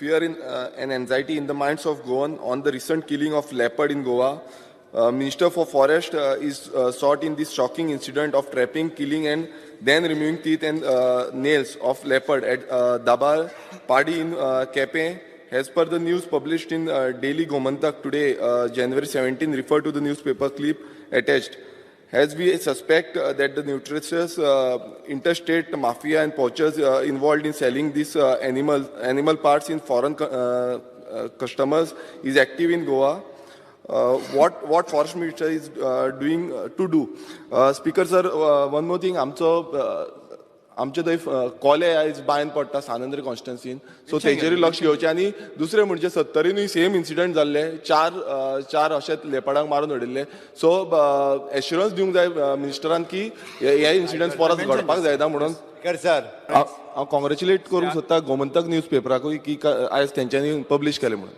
Fear in, and anxiety in the minds of Goan on the recent killing of leopard in Goa. Minister for Forest is sought in this shocking incident of trapping, killing, and then removing teeth and nails of leopard at Dabal Pardi in Quepem. As per the news published in Daily Gomantak today, January 17, refer to the newspaper clip attached. As we suspect that the nutritious interstate mafia and poachers involved in selling these animal parts in foreign customers is active in Goa. What forest minister is doing to do? Speaker sir, one more thing, आमचो आमचे थंय कोले आयज बायन पडटा सान Andre कॉन्स्टिट्युन्सीन, so तेजेरूय लक्ष घेवचें. आनी दुसरें म्हणजे सत्तरीनूय सेम इन्सिडंट जाल्ले, चार अशेच लेपडांक मारून उडयल्ले. सो एश्युरन्स दिवंक जाय मिनिस्टरान की हे इन्सिडंट परत घडपाक जायना म्हणून. स्पीकर सर, हांव कॉंग्रेच्युलेट करूंक सोदता गोमंतक न्यूज पेपराकूय की आयज तेंच्यांनी पब्लीश केलें म्हणून.